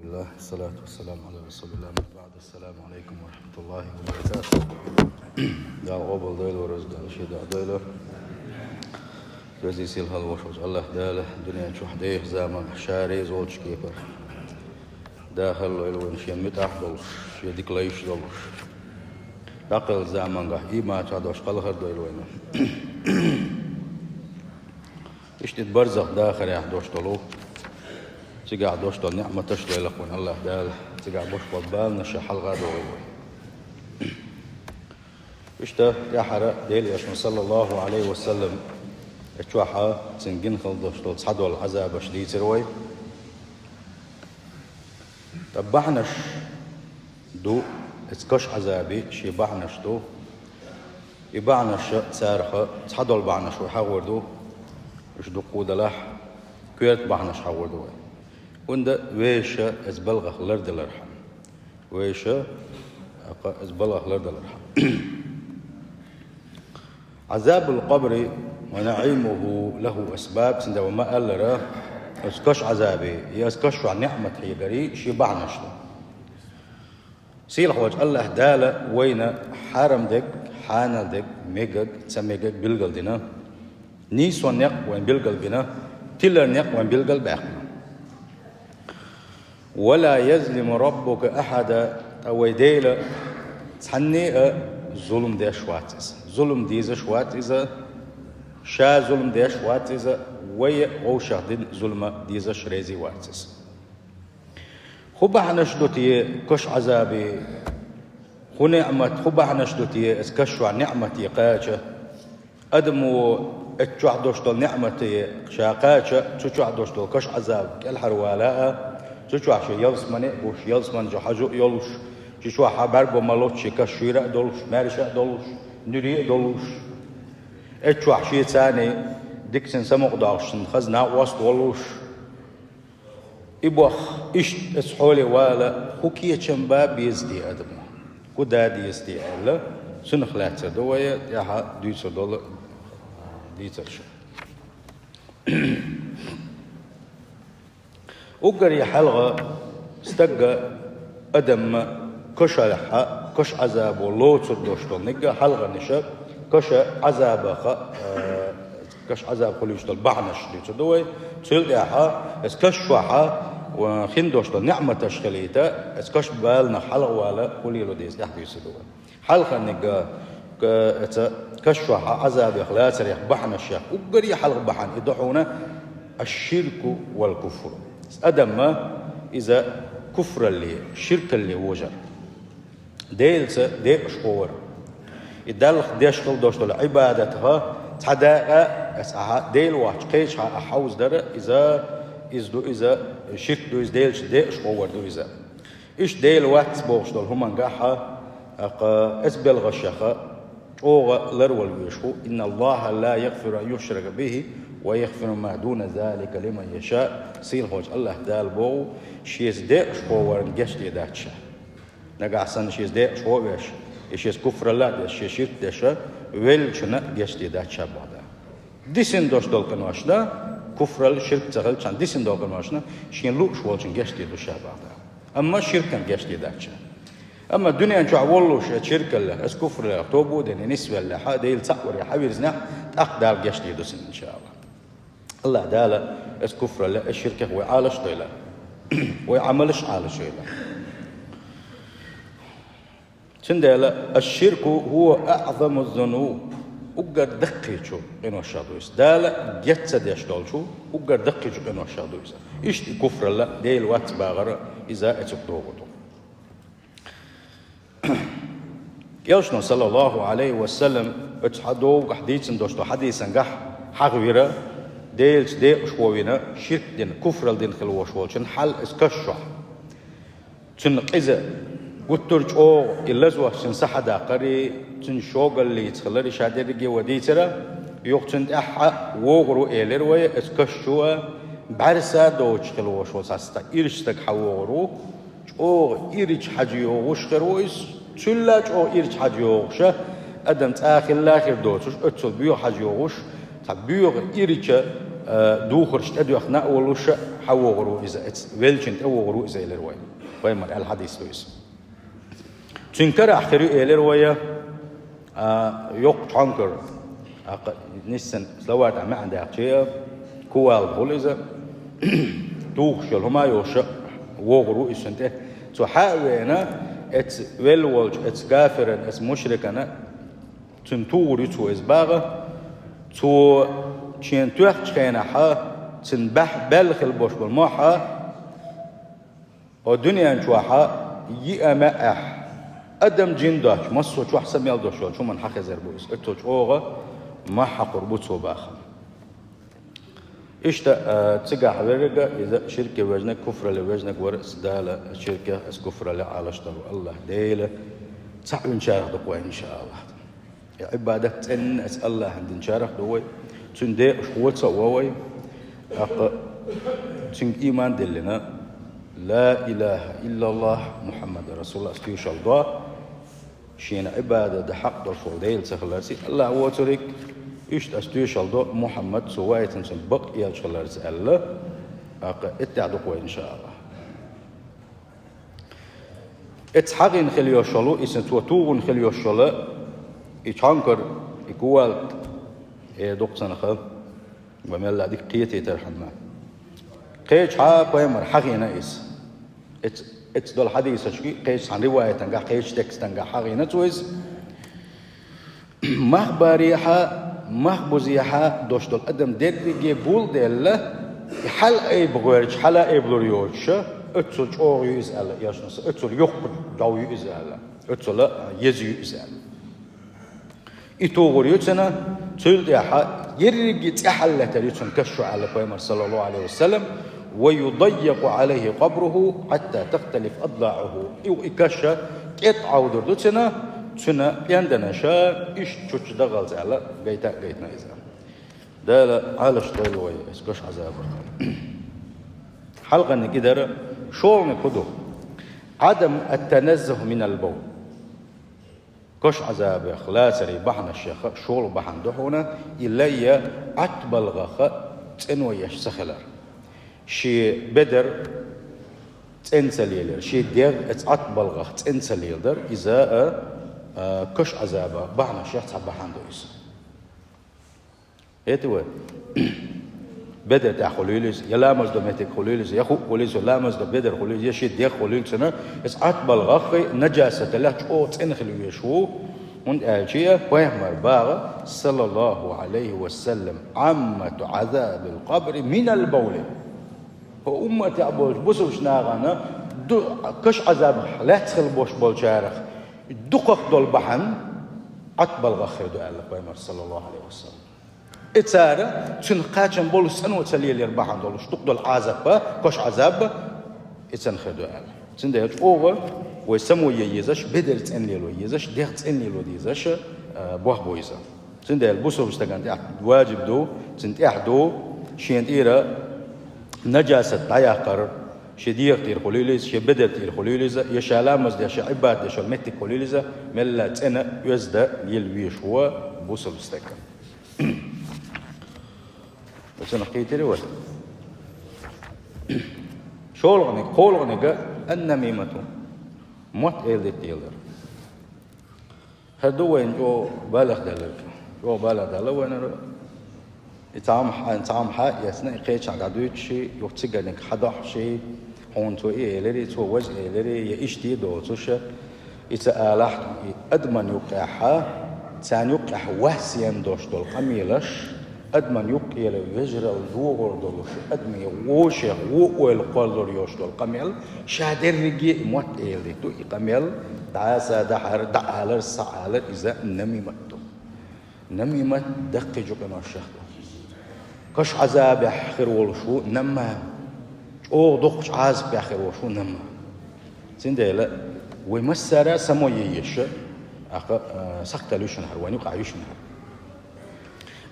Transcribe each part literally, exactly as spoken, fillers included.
Алхамдулиллах, салату вассаламу аля расулиллах, амма баъд. Ассаламу алейкум ва рахматуллахи ва баракатух. Дала къобал дойла, вараздан шеда дойла. Вези сил хьалвош волчу Аллах Дала дуьнен чохь деха заман ша реза волчу кепара дахар лойла вайна, шен муьтӀахь долуш, шен дика лайш долуш. ДӀакхелла замангахь ийман чохь долуш кхалхар дойла вайна. Иштта барзах дахарехь дош долу, цигахь дош долу неӀматаш лойла вайна Аллах Дала, цигахь бош болу баланаш хьалха догӀийла вай. Иштта тӀаьхьара Делан Элчано, саллаллаху алейхи ва саллам, чохь цуьнан гина хила дош долу цхьадолу Ӏазабаш дийцира вай. Ткъа бахьанаш ду, эцу каш Ӏазаби шен бахьанаш ду. И бахьанаш царах цхьадолу бахьанаш вай хьахор ду, уьш дуккха а далахь, коьрта бахьанаш хьахор ду вай. ХӀунда вайша эцу балхах лардалархьама. Вайша, акха, эцу балхах лардалархьама. Ӏазабул къабри ва наӀимуху лаху асбаб, цуьнан ма-аллара, эцу каш Ӏазаби, я эцу каш чохь неӀмат хьегари шен бахьанаш ду. Сийлахьволчу Аллах Дала вайна хьарам дерг, хьанал дерг, мегаг, ца мегаг билгал дина. Нийсонан некъ вайна билгал бина, тиларан некъ вайна билгал баьккхина. «Ва ла язлиму раббука ахьада», ткъа вай Дела цхьанне а зулам деш вац иза. Зулам дезаш вац иза, ша зулам деш вац иза, вай а вовшах дина зулам дезаш реза вац иза. ХӀун бахьанаш ду те каш Ӏазаби? ХӀун неӀмат, хӀун бахьанаш ду те эцу каш чохь неӀмате кхача? Адамо эцу чохь дош долу неӀмате ша кхача, цу чохь дош долу каш Ӏазаб кӀелхьарвала а, цу чохь шен ялсамане а гуш, ялсамани чу хьожа а йолуш, цу чохь бӀаьрго ма лоццу шен каш шуьйра а долуш, маьрша а долуш, нуьре а долуш. Эцу чохь шен царний дикачун самукъадоккхуш, цунна хаза накъост а волуш. И боху, иштта эцу хьоле вала, хӀун кечам бан беза те адамо? ХӀун дан деза те аьлла, цунах лаьцна ду вай тӀаьхьа дуьйцур долу дийцарш. Уггаре хьалха стагга, адамма кошалахьа, кош Ӏазабо лоцур долуш долу нигга хьалхарниша, коша Ӏазабаха, э, кош Ӏазаб хуьлуьйтуш долу бахьанаш дуьйцур ду вай. Цул тӀаьхьа, эцу кош чохьа, э, хин долуш долу неӀматаш хилийта, эцу кош баланах хьалхавала хӀун лело деза тӀаьхьа дуьйцур ду вай. Хьалхарниг, э, эца кош чохьа Ӏазабех лацарех бахьанашех уггаре хьалха бахьана и ду хьуна аш-ширку вал куфру. Адамма иза куфралле, ширкалле вожар. Делаца декъашхо вар. И Даллах деш хила долуш долу Ӏибадатха цхьа дакъа, аса ахьа Дела вахча кхечахьа а хьовзадара, иза, иза ду иза, ширк ду иза, Делаца декъашхо вар ду иза. Иштта Дела вац бохуш долу хӀумангахьа, акха, эцу белхашаха чӀогӀа ларвала везаш ву: «Инна Аллаха ла ягфиру ан юшрака бихи ва ягфиру ма дуна залика лиман яша». Сийлахьочу Аллах Дала боху, шеца декъашхо варна гечде дац ша. Нагахь санна шеца декъашхо а веш, и шеца куфралла а деш, шен ширк а деша, веллачунна а гечде дац ша боху Дала. Дисина долуш долу къиношна, куфрал, ширк ца хилчахьана дисина долу къиношна, шен лууш волчун гечде ду ша боху Дала. Амма ширкан гечде дац ша. Амма дуьнен чохь воллуш, э, ширкаллех, эс куфраллех, тобу а дина, нисвеллехьа, Дела цхьаъ варе хьавирзинехь, тӀаккха Дала гечде ду цунна, иншаалла. Аллах Дала эс куфралле, эс ширкех вай Ӏалаш а дойла. Вай Ӏамалаш а Ӏалаш а йойла. Цундела аш-ширку хӀува аъзаму зунуб, уггар даккхийчу къиношах ду иза. Дала геца деш долчу уггар даккхийчу къиношах ду иза. Иштта и куфралла, Дела вац бахара, иза эцух догӀу ду. Элчано, саллаллаху алейхи ва саллам, оцу хьадовгахь дийцина долуш долу хьадисангахь хьахавира, Делаца декъашхо вина, ширк дина, куфрал дина хила вош волчун хьал эс каш чохь. Цуьнан къиза гуттар а чӀогӀа и лазош цуьнан сахьадаккхари, цуьнан шогаллица хилари ша дерриге а ван дийцира, юха цуьнан тӀаьхьа вогӀур ву элира вай, эцу каш чу а бӀаьрса доцуш хила вош волу цхьа стаг, ирча стаг хьан вогӀур ву, чӀогӀа ирча хьажа йогӀуш хир ву иза, цуьлла чӀогӀа ирча хьажа йогӀуша, адам цӀа хилла хир доцуш, оццул боьха хьажа йогӀуш, цхьа боьха ирча, а, духарш тӀедоьхна а волуша, хьавогӀур ву иза, эцу веллачун тӀе вогӀур ву иза, элира вай. Пайхамара аьлла хьадис ду иза. Цуьнан карахь хир ю, элира вай, а, йоккхачу хьанкара, а, кха-, ниссан словарь тӀехь маьӀна даьккхича, кувалда хуьлу иза, тухуш йолу хӀума йолуш вогӀур ву иза цуьнан тӀе. Цо хьа а веана, эцу велла волчу, эцу кафирана, эцу мушрикана, цуьнан тухур ю цо иза бахьа, цо шена тоьхначу хенахь, цуьнан баьхьа баьлла хилла болуш болу мохь, хӀокху дуьнен чохь йиъ а, маьӀӀехь, адам, жин доцчу, массо а чохь са мел долуш йолчу хӀуманна хьан хезар бу иза, оццул чӀогӀа мохь хьакхур бу цо бахьа. Иштта, а, цигахь верриг а иза ширке вежнарг, куфралле вежнарг вара, аса Дала ширкех, аса куфралле Ӏалашдолу АллахӀ Дела цхьаъ винчарах ду-кх вай, иншааллахӀ. И Ӏибадат цӀенна аса АллахӀана динчарах ду вай, цуьнан декъашхоша а ву вай, тӀаккха цуьнга ийман а диллина, ла илахӀа иллаллахӀ, Мухьаммад расулуллахӀ, аса тоьшалла до, шена Ӏибадат дан хьакъ долуш волу Дела ца хиларца, АллахӀ воцург, иштта аса тоьшалла до, Мухьаммад цо ваийтина цуьнан бакъ элча хиларца аьлла, тӀаккха эттехь ду-кх вай, иншааллахӀ. Эцу хьагӀина хила йолуш йолу, иза цо тухуш хила йолуш йолу, и чхьанкара, и кувалда, э, дукха цхьаьна хала, вай мелла а дика кхетийтархьама. Кхечахьа пайхамар хьагӀина иза. Эц-, эцу долу хьадисашкахь, кхечу цхьана риваятангахь, кхечу текстангахь хьагӀина цо иза. Мах барехьа, мах бузехьа долуш долу адам дерриге гулделла, и хьала айба гӀоьртича, хьала айба лур йоцуша, оццул чӀогӀа ю иза аьлла, элчано, оццул йоккха дов ю иза аьлла, оццул еза ю иза аьлла. И тухур ю цуьнан, цул тӀаьхьа ерриге цӀе хьалалетар ю цуьнан каш чу аьлла пайхамар, саллаллаху Ӏалайхи ва саллам, ва юдаййакъу Ӏалайхи къабруху хьатта тахталифа адлаӀуху. И, и каш кӀетӀа Ӏовдур ду цуьнан, цуьнан пӀенданаша иштта чуччу дахалца аьлла, гайта а гайтина иза. Дала Ӏалашдойла вай оцу каш Ӏазабах. Хьалхарниг и дара, шолгӀаниг хӀун ду? Ӏадаму ат-таназзуху минал бавл. Каш Ӏазабах лацаре бахьанашех шолгӀа бахьана ду хьуна, и лай ӀатбалгӀах цӀено еш ца хилар. Шен бедар цӀена ца лелар, шен дегӀ оцу ӀатбалгӀах цӀена ца леладар, иза а, а, каш Ӏазабах бахьанашех цхьа бахьана ду иза. ХӀета вай? Бедар тӀехь хуьлийла иза, я ламаз до меттиг хуьлийла иза, я хӀуъа хуьлийла иза, ламаз до бедар хуьлийла иза, я шен дегӀ хуьлийла цуьнан, иза ӀатбалгӀах, нажасаталлех чӀогӀа цӀена хила везаш ву, хӀунда аьлча пайхамар боху, саллаллаху Ӏалайхи ва саллам, Ӏаммату Ӏазабил къабри минал бавли. ХӀокху умматехь болчу бусулба нахана ду-, каш Ӏазабах лаьцна хила болуш болчарах дукхах долу бахьана ӀатбалгӀах хир ду аьлла пайхамар, саллаллаху Ӏалайхи ва саллам. И цара цуьнан кхачам болуш цӀано ца лелар бахьана долуш дукха долу Ӏазап, каш Ӏазап, и царна хир ду аьлла. Цундела чӀогӀа вай само е езаш, бедар цӀена лело езаш, дегӀ цӀена лело дезаш, а, боху иза. Цундела бусулба стагана тӀехь важиб ду, цунна тӀехь ду, шена тӀера нажасат дӀаяккхар, шен дегӀа тӀера хуьлийла иза, шен бедар тӀера хуьлийла иза, я ша ламаз деш, я Ӏибадат деш йолу меттиг хуьлийла иза, мелла цӀена, оьзда лела везаш ву бусулба стаг. Оцунах кхийтира вай. ШолгӀаниг, кхоалгӀаниг, ан-намимату. Мотт-эладита лелар. ХӀара ду вайна чӀогӀа балех даьлларг. ЧӀогӀа балех даьлла вайнара. И цхьамма хьа-, цхьамма хьа а эцна, и кхечахьа дӀадуьйцуш, юха цигарниг хьадохьуш, хьуна цо и элира, цо важа элира, я иштта а доцуш, и ца алахь, и адаман юккъехьа, царна юккъехь вас ен долуш долу къамелаш, адаман юккъера вежаралла догӀур долуш, адамийн вовшех вон ойла кхоллалур йолуш долу къамел, ша дерриге а и мотт-эладита ду, и къамел дӀаса дахьар, дӀаалар, схьаалар, иза намимат ду. Намимат даккхий жукъанашах ду. Каш Ӏазабехь хир волуш ву наммам. ЧӀогӀа доккхачу Ӏазапехь хир волуш ву наммам. Цундела вай массара а само е езаш, ахка, а, сахтал ю шуна хӀара, вайн юкъахь ю шуна хӀара.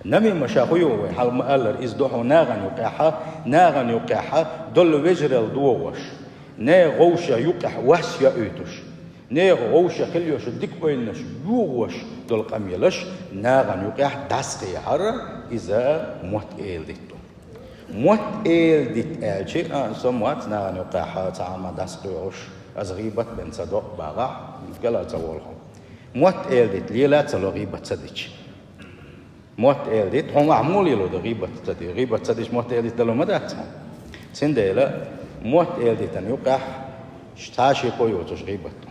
Намима ша хӀун ю вай, хьал ма-аллара, иза ду хьуна нахана юккъехьа, нахана юккъехьа долу вежаралла догӀуш, нехан вовшех юккъехь вас йоуьйтуш, нехан вовшех хила йолуш дика ойланаш йогӀуш долу къамелаш нахана юккъехь дӀасакхехьар, иза мотт-эладита ду. Мотт-эладита аьлча, а, со мотт нахана юкъахь цхьа хӀума дӀасакхоьхьуш, аса гӀийбат бен ца до бахахь, гала ца волу хьо. Мотт-эладита лела а ца ло гӀийбат ца дича. Мотт-эладита, хьуна ахь муха лело ду гӀийбат ца дича? ГӀийбат ца дича мотт-эладита дало ма дац хьуна. Цундела мотт-эладитан юкъахь цхьа шеко йоцуш гӀийбат ду.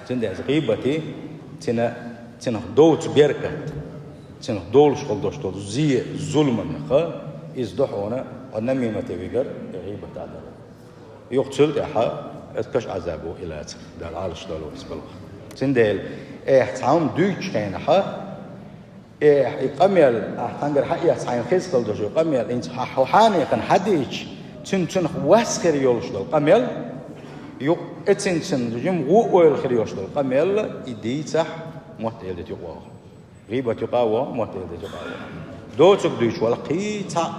Цундела гӀийбати, цина, цинах доцу беркат, цинах долуш хила долуш долу зе, зуламанах, иза ду хьуна, хьо намимате вигар, и гӀийбат а дара. Юха цул тӀаьхьа аса каш Ӏазабо и лацар, Дала Ӏалаш долу иза балха. Цундела, эхь, цхьа хӀума дуьйцучу хенахьа, Э, и къамел, ахь цхьаьнгара хьаэца хьайна хеза хила долу къамел, хьо хьанехана хьадийча, цуьнан цунах вас хир йолуш долу къамел, юкъа эцинчун жима вон ойла хир йолуш долу къамел, и дийцахь, мотт-эладита юкъа вогӀу. ГӀийбат юкъа а вогӀу, мотт-эладита юкъа а вогӀу. Доцург дуьйцуш вала кхин цхьа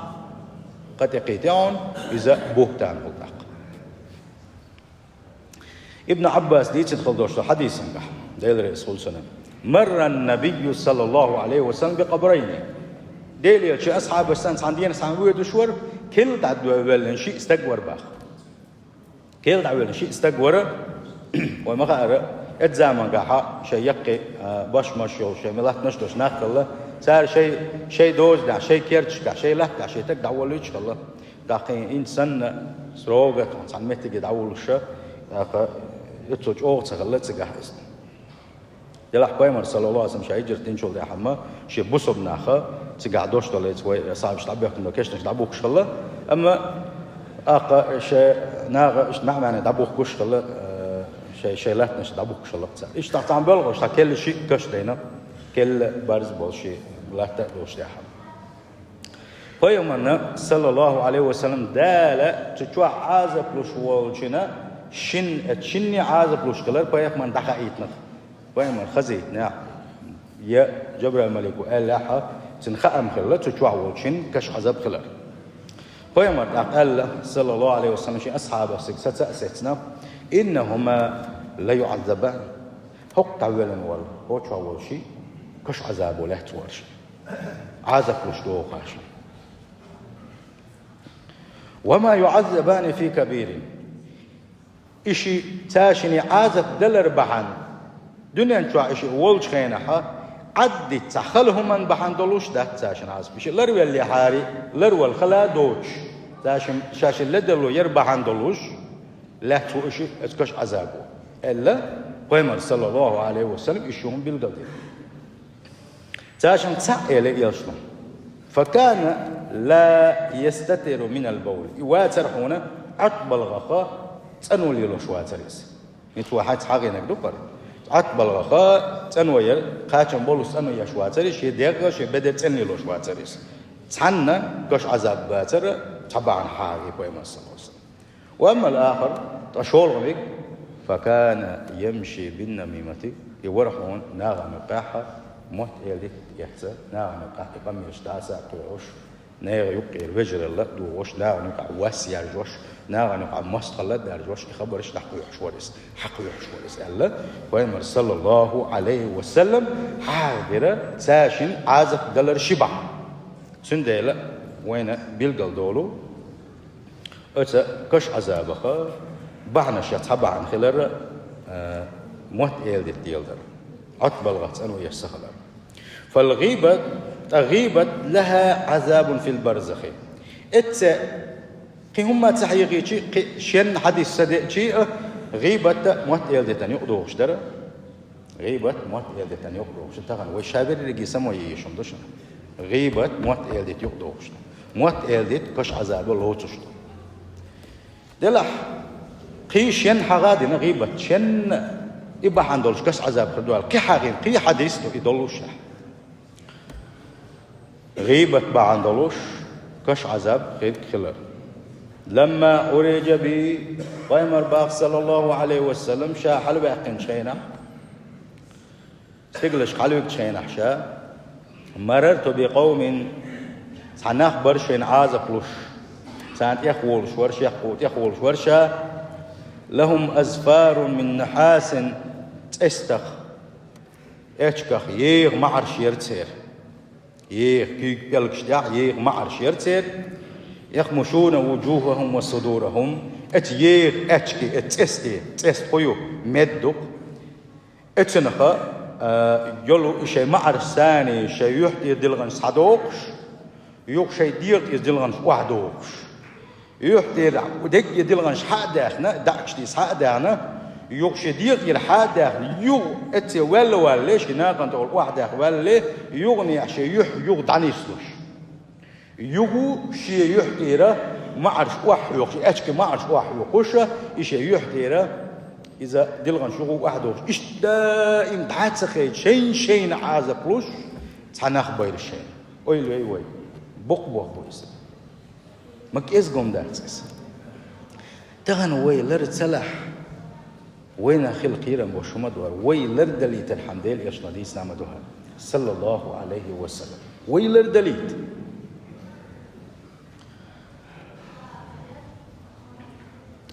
къа тӀекхийтахь, иза буьхтан хуьлу тӀаккха. Ибн Ӏаббаса дийцина хила долуш долу хьадисангахь, Дела реза хуьлда цунна: «Марра ан-набийю саллаллаху Ӏалайхи ва саллам би къабрайни». Делан элчан асхьабашца цхьана дийнахь цхьаьна воьдуш вара, керла дӀавоьллина шиъ стаг вара боху. Керла дӀавоьллина шиъ стаг вара, вай ма хаара, эцу замангахь шайн яккхий, а, башмаш йолуш, шайн латтанаш долуш нах хилла, цара шайн, шайн дозанехь, шайн керташкахь, шайн латтахь шайн стаг дӀаволуьйтуш хилла. ТӀаккха и санна, строго, цхьана меттиге дӀавуллуша, тӀаккха цо чӀогӀа ца хилла цигахь иза. Делахь Пайхамар, саллаллаху Ӏалайхи ва саллам, ша хӀиджрат динчул тӀаьхьа ма, шен бусалба наха, цигахь долуш долу эца вай асхьабаш дӀабоьхкина долу кешнаш дӀабухкуш хилла, амма тӀаккха шен наха иштта маьӀ-маьӀне дӀабухкуш хилла, э, шайн, шайн латтанаш дӀабухкуш хилла цара. Иштта цхьана белхаш, цхьа керла шиъ каш дайна, керла барз болу шен латта а долуш тӀаьхьа. Пайхамарна, саллаллаху Ӏалайхи ва саллам, Дала цу чохь Ӏазап луш волчунна шин, э, шинне Ӏазап луш хилар пайхамарна дӀахаийтинарг. Пайхамар хазийтинехь, я Жабраил малико аьллехь, цуьнан хаам хилла цу чохь волчу шинна каш Ӏазап хилар. Пайхамар тӀаккха аьлла, саллаллаху Ӏалайхи ва саллам, шен асхьабашца саца а сецна: «Иннахума ла юӀаззабан». ХӀокху дӀавоьллина волу, хӀокху чохь волу шиъ каш Ӏазабо лаьцна вара шиъ. Ӏазап луш догӀу хьаша. «Ва ма юӀаззабани фи кабирин». И шиъ, цаьршинна Ӏазап далар бахьана, дуьнен чохь и шиъ волчу хенахьа, Ӏаддита цхьа хала хӀуманна бахьана долуш дац цаьршинна Ӏазап. И шиъ ларвеллехьара, ларвала хала доцуш, цаьршинна, шаьшшинна ледарло яр бахьана долуш, лаьцна ву и шиъ оцу каш Ӏазабо, аьлла, Пайхамар, саллаллаху Ӏалайхи ва саллам, и шиъ хӀума билгалдина. Цаьршинна цхьаъ элира элчано: «Факана ла ястатиру минал бавли». И вацара хьуна Ӏат балхахь цӀано лелош вацара иза. Ницкъ ван хьаца хьагӀийнарг ду-кх хӀара. Ӏат балхахь цӀано яр, кхачам болуш цӀано еш вацара иза, шен дегӀ, шен бедар цӀена лелош вацара иза. Цхьанна каш Ӏазаб бацара, цхьа бахьана хьагӀий Пайхамар, саллаллаху Ӏалайхи ва саллам. «Ва аммал ахар», ткъа шолгӀаниг, «факана ямши бин-намимати», и вара хьуна нахана юкъахь мотт-эладита эца, нахана юкъахь и къамелаш дӀаса а кхоьхьуш, нехан юккъера вежаралла а дохош, нахана юкъахь вас яржош, нахана юкъахь мостагӀалла а даржош, и хабарш дӀакхоьхьуш вара иза, хьакхоьхьуш вара иза аьлла, Пайхамар, саллаллаху Ӏалайхи ва саллам, хьагӀ дира цаьршинна Ӏазап далар ши бахьана. Цундела вайна билгал долу, оцу каш Ӏазабах бахьанашех цхьа бахьана хилар, э, мотт-эладита леладар, Ӏат балхахь цӀано еш ца хилар. «Фал гӀийбат, ткъа гӀийбат лаха Ӏазабун фил барзахи». Эццехь кхин хӀумма ца хьехийча, кхин шен хьадис ца деача а, гӀийбат мотт-эладитан юкъа догӀуш дара. ГӀийбат мотт-эладитан юкъа догӀуш ду. Тахана вай ша берриге самое езаш хӀума ду шуна. ГӀийбат мотт-эладита юкъа догӀуш ду. Мотт-эладита каш Ӏазабо лоцуш ду. Делахь, кхин шен хьагӀ а дина гӀийбат, шен и бахьана долуш каш Ӏазаб хир ду аьлла, кхин хьагӀ а дина, кхин хьадис а ду и долуш. ГӀийбат бахьана долуш каш Ӏазаб хир хилар. «Ламма уриджа би», Пайхамар боху, саллаллаху Ӏалайхи ва саллам, ша хьалаваьккхинчу хенахь, стигалшка хьалавигчу хенахь ша, «марарту би къавмин», цхьа нах бара шайна Ӏазап луш, царна тӀехволуш вара, шех кху тӀехволуш вара ша, «лахум азфарун мин нухьасин», цӀестах, эчках еха маӀарш яра церан. Еха, куьйга пӀелгаш тӀехь еха маӀарш яра церан. يخمشون وجوههم وصدورهم. Эцу еха аьчки, эцу цӀести, цӀест хӀун ю, мед ду-кх. Эцунах, а, йолу и шайн маӀарш санна, шайн юьхь тӀера дилханаш схьадохуш, юха шайн дегӀа тӀера дилханаш охьадохуш. Юьхь тӀера дерриге дилханаш схьа а даьхна, даьӀахкаш тӀера схьа а даьхна, юха шен дегӀа тӀера схьа а даьхна, юха эццахь ваьлла-валлалц, шен нахана тӀехула охьадахьа ваьллалц, юха нехь шен юьхь юха дӀанислуш. Юха шен юьхь тӀера маӀарш охьахьокхуш, и аьчки маӀарш охьахьокхуш, и шен юьхь тӀера иза дилханаш юха охьадохуш. Иштта даим дӀа а ца хайта, шайна-шайна Ӏазап луш, цхьа нах байра шайна. Ойла йой вай, боккха бохам бу иза. Ма кӀезиг-м дац иза. Тахана вай лар ца лахь, вайна хила кхерам беш хӀума ду хӀара. Вай лардалийтархьама Делан Элчано дийцина ма ду хӀара, саллаллаху Ӏалайхи ва саллам. Вай лардалийта.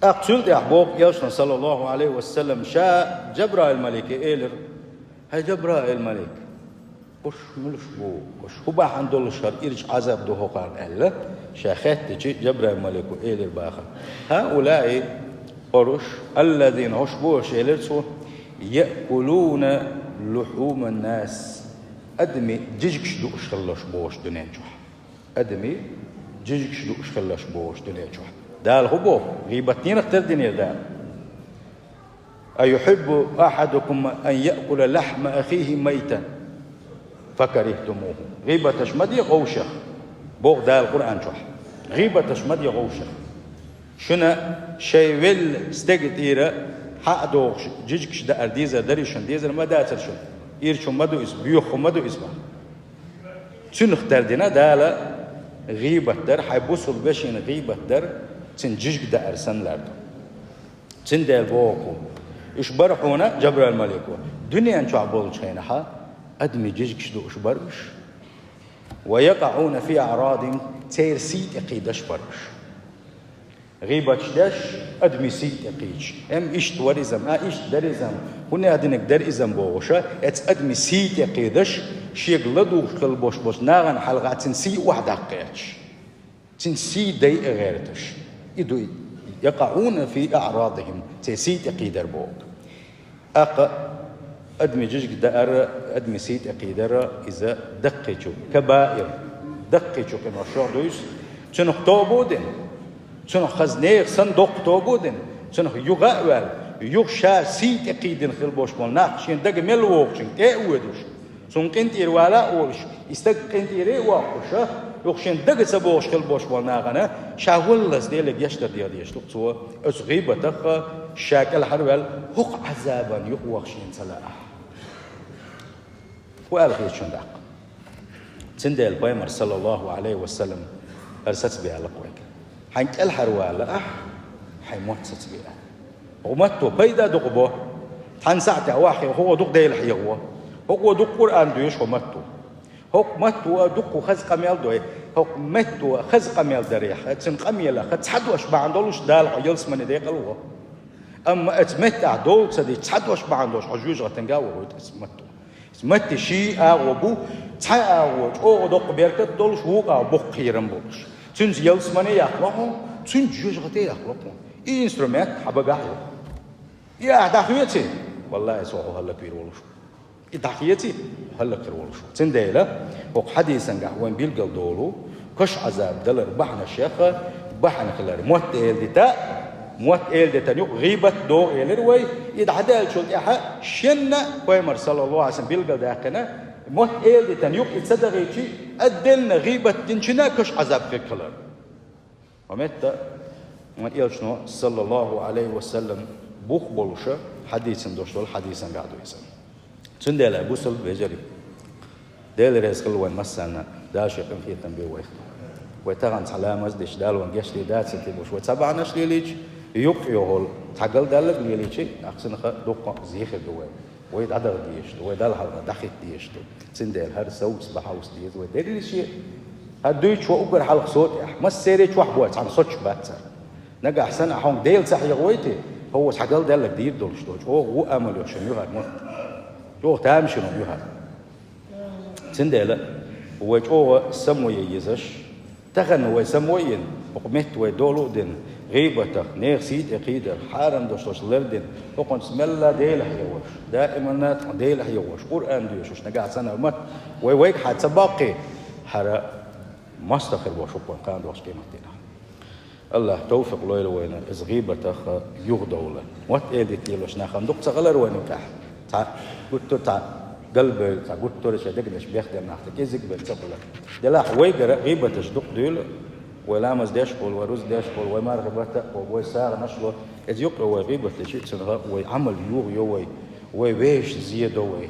ТӀаккха цул тӀаьхьа боху Элчано, саллаллаху Ӏалайхи ва саллам, ша Джабраил-малике элира: «ХӀай Джабраил-малик, уьш муьлш бу, уьш хӀун бахьана долуш хӀара ирча Ӏазап ду хӀокхарна?» — аьлла, ша хаьттича, Джабраил-малико элира боху: «ХӀаулаи, хӀорш, аллазина, хӀорш бу уьш, — элира цо, — яъкулуна лухьуман-нас, адамийн жижигаш дууш хилла уьш бу уьш дуьнен чохь. Адамийн жижигаш дууш хилла уьш бу уьш дуьнен чохь». Дала хӀун боху? ГӀийбат дийнах тардинера Дала? «Аюхьиббу ахьадукум ан яъкула лахьма ахихи майтан факарихтумуху». ГӀийбаташ ма де гӀовшах, боху Дала Къуръан чохь. ГӀийбаташ ма де гӀовшах. Шуна шайн велла стеган тӀера хьа а дохуш, жижигаш даар дезар дарий шуна, дезар ма дацара шуна? Ирча хӀума ма ду иза, боьха хӀума ма ду иза боху. Цунах тардина Дала гӀийбат дар, хьайн бусулба вешина гӀийбат дар, цуьнан жижиг даар санна лар ду. Цундела боху: «Уьш бара хьуна, Джабраил-малико, дуьнен чохь болчу хенахь адамийн жижигаш дууш бара уьш. Ва якъаӀуна фи аърадихим, церан сий тӀе кхийдаш бара уьш». ГӀийбаташ деш, адамийн сий тӀе кхийдаш. Эм, иштта вара иза-м, а, иштта дара иза-м, хӀунда а динарг дара иза-м бохуш, эцу адамийн сий тӀе кхийдаш, шега ладугӀуш хилла болуш болчу нахана хьалха цуьнан сий охьадаккха гӀерташ. Цуьнан сий дайа гӀерташ. И ду и: «якъаӀуна фи аърадихим», церан сий тӀе кхийдар боху. ТӀаккха адамийн жижиг даар, адамийн сий тӀе кхийдар, иза даккхийчу, кабаир, даккхийчу къиношах дуьйцу. Цунах тоба а дина, цунах хаза нехан санна доккха тоба а дина, цунах юха а ваьлла, юха ша сий тӀе кхийдина хилла болуш болу нах шен дага мел вогӀучуьнга тӀе а воьдуш, цунна къинтӀера вала а волуш, и стаг къинтӀера а воккхуш, юха шен дага ца богӀуш хилла болуш болу нахана ша валлалц Деле гечдар деха дезаш ду-кх цо, оцу гӀийбатах ша кӀелхьарваьлла, хӀокху Ӏазабан юкъа ваха шена ца лаахь. ХӀун аьлла хета шуна тӀаккха? Цундела Пайхамар, саллаллаху Ӏалайхи ва саллам, хӀара сацабе аьлла-кх вайга: «Хьайн кӀелхьарвала ахь, хьайн мотт сацабе», — аьлла. ХӀокху матто пайда дукха бо. Цхьана сахьтехь охьахиъна хӀокхо дукха Дела хьехаво, хӀокхо дукха Къуръан доьшу хӀокху матто. ХӀокху матто дукха хаза къамел дой, хӀокху матто хаза къамел дарехь, цуьнан къамелах цхьа дош бахьана долуш Дала хьо ялсамане декъал а во. Амма оцу меттехь дола ца дича, цхьа дош бахьана долуш хьо жоьжахатинга а вохуьйту оцу матто. Оцу матте ший агӀо бу, цхьа агӀо чӀогӀа доккха беркат долуш, вукху агӀо боккха кхерам болуш. Цуьнца ялсамане а яккхало хьуна, цуьнца жоьжахате а яккхало хьуна. И инструмент хьан багахь а ю. И ахь дӀахоьций, валлахӀи, цо хьо хӀаллаквийр волуш ву. И дӀахеций, хӀаллакьхир волуш ву. Цундела хӀокху хьадисангахь вайн билгал долу кошан Ӏазаб далар бахьанашех бахьана хилар. Мотт эладита, мотт эладитан юкъа гӀийбат догӀу элира вай. И дӀадаьллачул тӀаьхьа шенна Пайхамар, саллаллаху Ӏалайхи ва саллам, билгал даьккхина, мотт эладитан юкъа и ца дахийчи, отдельно гӀийбат динчина кошан Ӏазаб хир хилар. Ва метта, вайн Элчано, саллаллаху Ӏалайхи ва саллам, бух болуша хьадийцина долуш долу хьадисангахь ду иза. Цундела, бусалба вежарий, Дела реза хуьлда вайн массарна, Дала шен къинхетам бе вайх. Вай тахана цхьа ламаз деш, Дала вайн гечдийр дацара те бохуш, вай цхьа бахьанаш лелийча, юкъ йохула цхьа галдаллаг лелийча, ахь цунах дуккха а зехир ду вай. Вай дӀадаха дезаш ду, вай Далла хьалха дӀахӀитта дезаш ду. Цундела хӀара совца бахьовса деза вай дерриш а. ХӀара дуьйцуш ван уггар хьалха со тӀехь, массеран чохь бой, цхьана соцуш бац хӀара. Нагахь санна ахь хьуна Дела ца хьехавойти, хӀо цхьа галдаллаг дийр долуш ду, чӀогӀа вон амал йолуш ю хӀара мотт. ЧӀогӀа тамашийна ю хӀара. Цундела вай чӀогӀа самаве езаш, тахана вай самавайина, Оха метта вай долу а дина, гӀийбатах, нехан сий тӀе кхийдар, хьарам долуш лардина, хӀокхунца мелла а Делах егӀош, даиманна а Делах егӀош, Къуръан доьшуш, нагахь санна мотт вай вайгахьа ца боккхий, хӀара мостагӀа хир бу хӀокхунна кхана долчу къематдийнахь. АллахӀа тавфикъ лойла вайна иза гӀийбатах юхадовла. Мотт эладита лелош нах-м дукха ца хилар вайна юкъахь. Цхьа гуттар а цхьа галбевлла, цхьа гуттар а шайн дегнаш бехдина нах, цхьа кӀезиг бен ца хуьлура. Делахь вайгара гӀийбаташ дукха дуьйла, вай ламаз деш а хуьлу, вай руза деш а хуьлу, вай мархи барт а хуьлу, вай сагӀанаш а ло. Иза юкъа вай гӀийбат деш йицунга вай Ӏамал юхайо вай, вай вешан зен до вай.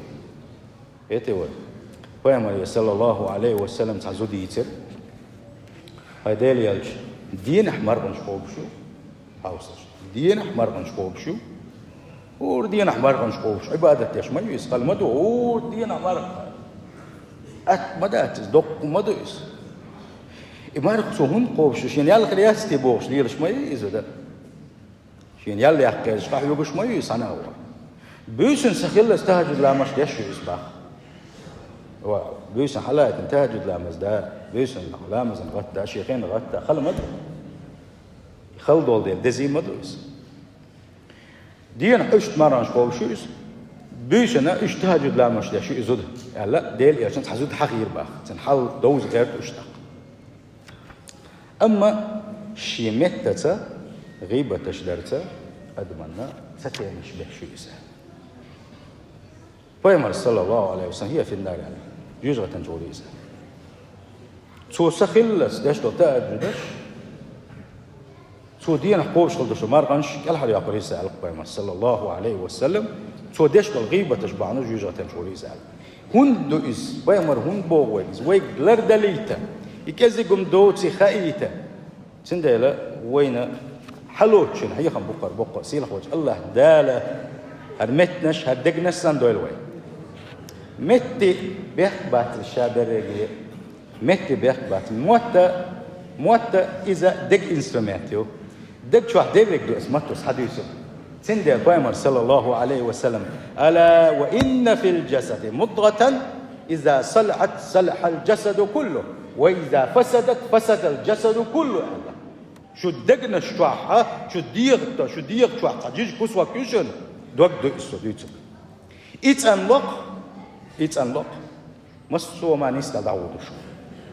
ХӀета вай. Пайхамаре, саллаллаху Ӏалайхи ва саллам, цхьа зуда дийцира. ХӀай Делан элча, денахь марханаш кхобуш ю, хьовсалаш. Денахь марханаш кхобуш ю. ХӀора денахь марханаш кхобуш, Ӏибадат деш ма ю иза, хала ма ду, хӀора денахь марха. Атта ма дац иза, доккха ма ду иза. И марха цо хӀунда кхобуш ю, шена ял хир яц те бохуш лелаш ма ю иза дан. Шена ял яккха хезаш къахьоьгуш ма ю иза цхьана а вон. Буьйсанна са хиллалц тахӀажуд ламазаш деш ю иза боху. Ва, буьйсанна хьалаайтина тахӀажуд ламаз да, буьйсанна ламазан гӀатта, шен хенан гӀатта, хала ма ду. Хала долу дела, дезий ма ду иза. Денахь уьш марханаш кхобуш ю иза, буьйсанна уьш тахӀажуд ламазаш деш ю и зуда, аьлла, Делан элчанна цхьа зуда хьахийра боху, цуьнан хьал довза гӀерта уьш тӀаккха. Амма шен меттаца, гӀийбаташ дарца адаманна ца тенаш беш ю иза. Пайхамар, саллаллаху Ӏалайхи ва саллам, хӀия финнар аьлла, жоьжахатин чу гӀур иза. Цо са хиллалц деш долу тахӀажудаш, цо денахь кхобуш хила долуш долу марханаш кӀелхьарйоккхур иза аьлла Пайхамар, саллаллаху Ӏалайхи ва саллам, цо деш долу гӀийбаташ бахьана жоьжахатин чу гӀур иза аьлла. ХӀунда ду иза? Пайхамар хӀунда боху вайга иза? Вайга лардалийта, и кӀезиг-м доций хаийта. Цундела вайна хьалоцучун хьехам бу-кх хӀара боккха а, сийлахь волчу АллахӀ Дала хӀара меттанаш, хӀара дегнаш санна дойла вай. Метте бехк бац иза ша берриге, метте бехк бац. Мотта, мотта иза дег инструмент ю. Дег чохь дерриг ду аса маттус хьадуьйсу. Цундела Пайхамар, саллаллаху Ӏалайхи ва саллам: «Ала ва инна фил жасади мудгъатан, иза салахьат, салахьал жасаду куллу, ва иза фасадат, фасадал жасаду куллу», аьлла. Шу дегнаш чохь, шу дегӀа, шу дегӀа чохь цхьа жижиг кусок ю шуна, дог ду иза со дуьйцург. И цӀанло-кх, и цӀанло-кх. Массо а ма нисдала дӀагӀур ду шу.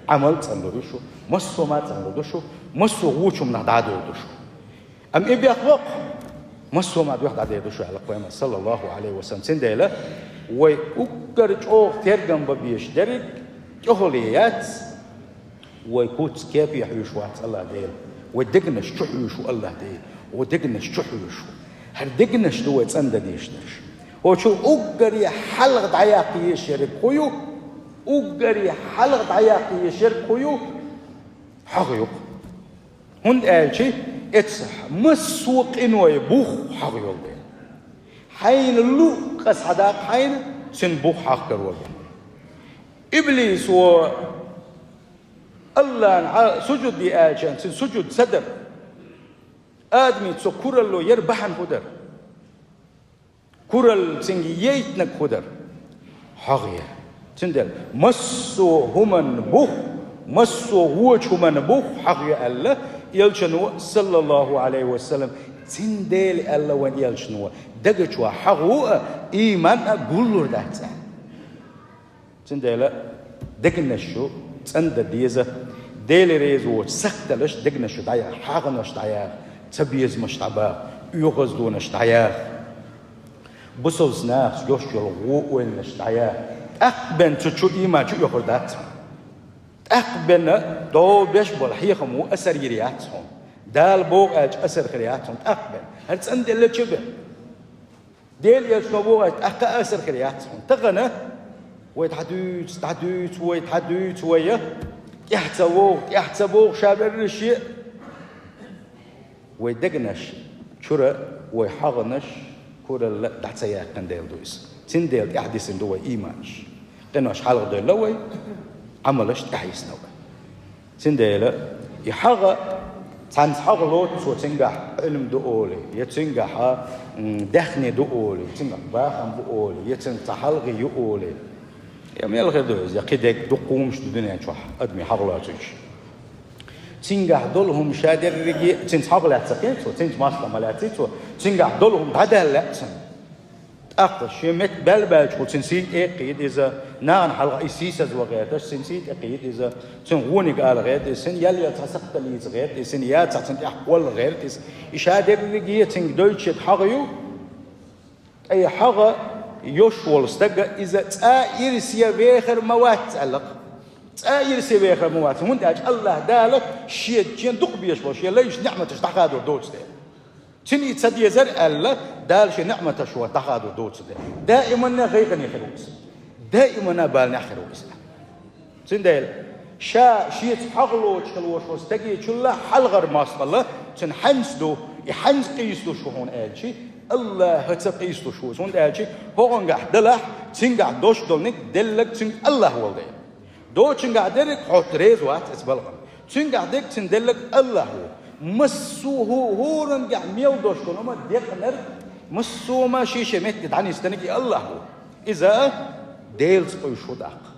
Ӏамал цӀанлур ю шу, массо а ма цӀанлур ду шу, массо а вочу хӀуманах дӀадолур ду шу. Амма и бехло-кх, массо а ма дуьхьа дӀадер ду шу аьлла Пайхамар, саллаллаху Ӏалайхи ва саллам. Цундела вай уггар чӀогӀа тергам бан безаш дерриг тӀехула яц, вай куц кепе хьоьжуш вац АллахӀ Дела, вай дегнаш чу хьоьжуш ву АллахӀ Дела, вай дегнаш чу хьоьжуш ву. ХӀара дегнаш ду вай цӀандан дезаш дерш. ХӀокху уггаре хьалха дӀаяккха езаш ерг хӀун ю? Уггаре хьалха дӀаяккха езаш ерг хӀун ю? ХьагӀ ю-кх. ХӀунда аьлча эцу массо а къиной бух хьагӀ йолу дела. Хьайна луъу къа схьадаккха хьайна, цуьнан бух хьагӀ карор ю. Иблисо АллахӀна сужуд де аьлча, цуьнан сужуд ца дара. Адамийн цу куралло яра бахьана хӀун дара? Куралла цуьнга яйтинарг хӀун дара? ХьагӀ яра. Цундела массо а хӀуманна бух, массо а вочу хӀуманна бух хьагӀ ю аьлла элчано, саллаллаху Ӏалайхи ва саллам. Цундела аьлла вайн элчано, дага чохь хьагӀ ву а, ийман а гуллур дац аьлла. Цундела дегнаш шу цӀандан деза, Дела реза воцу сакхталаш дегнаш шу дӀаяха, хьагӀанаш дӀаяха, цабезамаш дӀабаха, оьгӀаздонаш дӀаяха, бусалба нахаца йолуш йолу гӀо-ойланаш дӀаяха. ТӀаккха бен цу чу ийман чу оьхур дац хьуна. ТӀаккха бен дов беш болу хьехам ву асар йийр яц хьуна. Дала боху аьлча асар хир яц хьуна тӀаккха бен. ХӀара цӀанделлачу бен. Дела элчано боху аьлча, тӀаккха а асар хир яц хьуна. Тахана вай дӀадуьйцу, дӀадуьйцу вай, дӀадуьйцу вай, я тӀаьхьа ца вогӀу, тӀаьхьа ца богӀу ша берриш а. Вай дегнаш чуьра вай хьагӀанаш, куралла дӀа ца яьккхина дела ду иза. Цундела тӀаьхьадисина ду вай ийманаш. Къинош хьалхадевлла вай, Ӏамалаш тӀаьхьайисна вай. Цундела и хьагӀ, цхьаьнца хьагӀ лоцу цо, цуьнгахь Ӏилма ду олий, я цуьнгахь, м, даьхни ду олий, цуьнгахь бахам бу олий, я цуьнгахь цхьа хьалхе ю олий. Я мел хир ду иза, я кхин дерг, дукха хӀуманаш ду дуьнен чохь адамийн хьагӀ лоцуьйтуш. Цуьнгахь долу хӀума ша дерриге а, цуьнца хьагӀ лаьцна кхин цо, цуьнца масло ма лаьций цо, цуьнгахь долу хӀума дӀадаьлла лаьа цунна. ТӀаккха шен метта баьлла баьлчахула цуьнан сий тӀе а кхийтта иза, нахана хьалха и сийсаз ван гӀерташ, цуьнан сий тӀе кхийтта иза, цуьнан гӀониг ала гӀерта иза, цуьнан ял-ял цхьа сакхталлица гӀерта иза, цуьнан я цхьа цуьнан тӀехь кхолла гӀерта иза. И ша дерриге а цуьнга дойтуш ерг хьагӀ ю, ткъа и хьагӀ йолуш волу стага иза цкъа ирсе вехар ма вац аьлла-кх. Цкъа ирсе вехар ма вац, хӀунда аьлча АллахӀ Дала шен, шен дукха безаш болу шен лайшна ниӀматаш дӀахадор доцу дела. Цуьнан и ца дезара аьлла, Дала шен ниӀматаш ван дӀахадор доцу дела. Даиманна гӀайгӀане хир ву иза. Даиманна баланехь хир ву иза. Цундела, ша шеца хьагӀ лоцуш хила волуш волу стагечул хьалхара масло, цуьнан хьаьнца ду, и хьаьнца къийсалуш ву хьуна аьлчи, АллахӀаца къийсалуш ву иза. ХӀунда аьлча хӀокхунгахь далахь, цуьнгахь долуш долниг делларг цуьнга АллахӀ волу дела. Доцунгахь дерриг хьо реза вац оцу балхана. Цуьнгахь дерг цуьнан делларг АллахӀ ву. Массо а хӀу-, хӀораннахь мел долуш долу хӀума декънарг, массо а хӀума шен-шен метте дӀанисдинарг и АллахӀ ву. Иза Делаца къуьйсуш ву тӀаккха.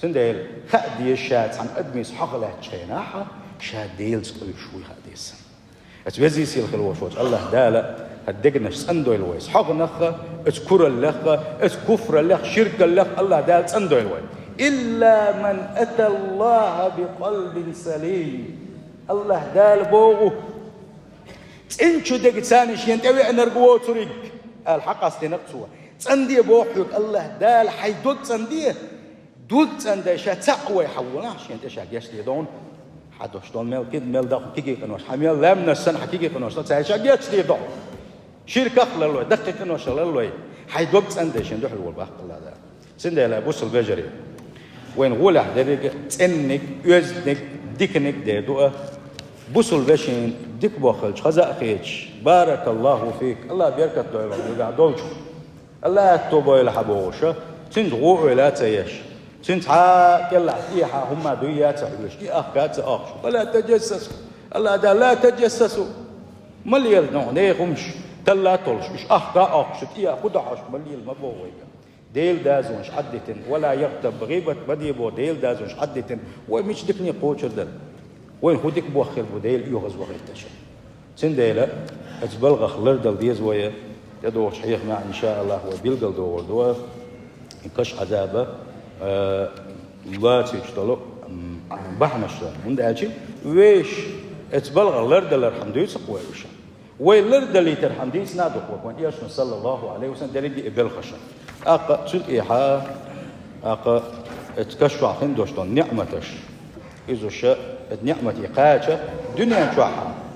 Цундела хаа деза ша цхьана адамца хьагӀ лаьттачу хенахь, ша Делаца къуьйсуш вуй хаа деза. Оцу везий-сийлахь хила волуш волчу АллахӀ Дала хӀара дегнаш цӀандойла вай. Оцу хьагӀнах а, оцу кураллех а, оцу куфраллех а, ширкаллех а АллахӀ Дала цӀандойла вай. «Илла ман аталлахӀа бикъалбин салим». АллахӀ Дала боху: «ЦӀена чу дерг царна шена тӀевеанарг воцург», аьлла хьакъастийнарг цо. ЦӀанде боху хьоьга АллахӀ Дала, хьайн дог цӀанде, дог цӀанде ша цхьаъ вай хьан волахь, шена тӀе ша гечдийр ду хьуна. Хьан долуш долу мел кид, мел даха кегий къинош, хьан мел лаьмнаш санна хьан кегий къинош, цара ша гечдийр ду хьуна. Ширках а ларлой, даккхий къиношах а ларлой, хьайн дог цӀанде шена дуьхьал волу баккхалла Дала. Цундела, бусалба вежарий, вайна гӀолехь дерриг а цӀенниг, оьзданиг, диканиг дер ду а, бусалба вешин дика бохуьлча хаза а хеташ, баракаллаху фик, АллахӀ беркат дойла вайгахь долчух. АллахӀ аьтто бойла хьан бохуша, цуьнца гӀо ойла а ца еш, цуьнца хьан кӀелахь тӀехьа хӀумма дуй а ца хьоьжуш, и ахка а ца ахча. Ва ла таджассасу. АллахӀ Дала: «Ла таджассасу». Ма лела нохь нехан хӀумаш, талла а толлуш, уьш ахка а ахча, тӀехьа хӀун ду хьожуш, ма лела, ма боху вайга. Делан дозанаш Ӏаддитина, ва ла ягътаб, гӀийбат ма де боху, Делан дозанаш Ӏаддитина, вай мича дикане кхочур дара? Вайна хӀун дика боху хир бу Дела оьгӀаз вахийташ? Цундела, оцу балхах лардала деза вай, тӀедогӀучу хьехамехь, иншааллахӀ, вай билгал догӀур ду, и каш Ӏазаба, а, лоцуьйтуш долу, м, бахьанаш дан. ХӀунда аьлча вешан оцу балхах лардалархьама дуьйцу-кх вай уьш. Вай лардалийтархьама дийцина а ду-кх вай, вайн Элчано, саллаллаху Ӏалайхи ва саллам, дерриге а белхаш. ТӀаккха цул тӀехьа, тӀаккха оцу каш чохь хин долуш долу ниӀматаш. Иза уьш, оцу ниӀмате кхача, дуьнен чохь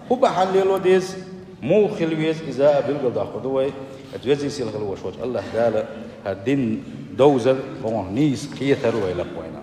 хӀун бахьана лело деза, муха хила веза иза а билгалдоккхур ду вай, оцу везий-сийлахь хила волуш волчу АллахӀ Дала хӀара дин довзар хӀокхунах нийса кхетар вай лакхавойла.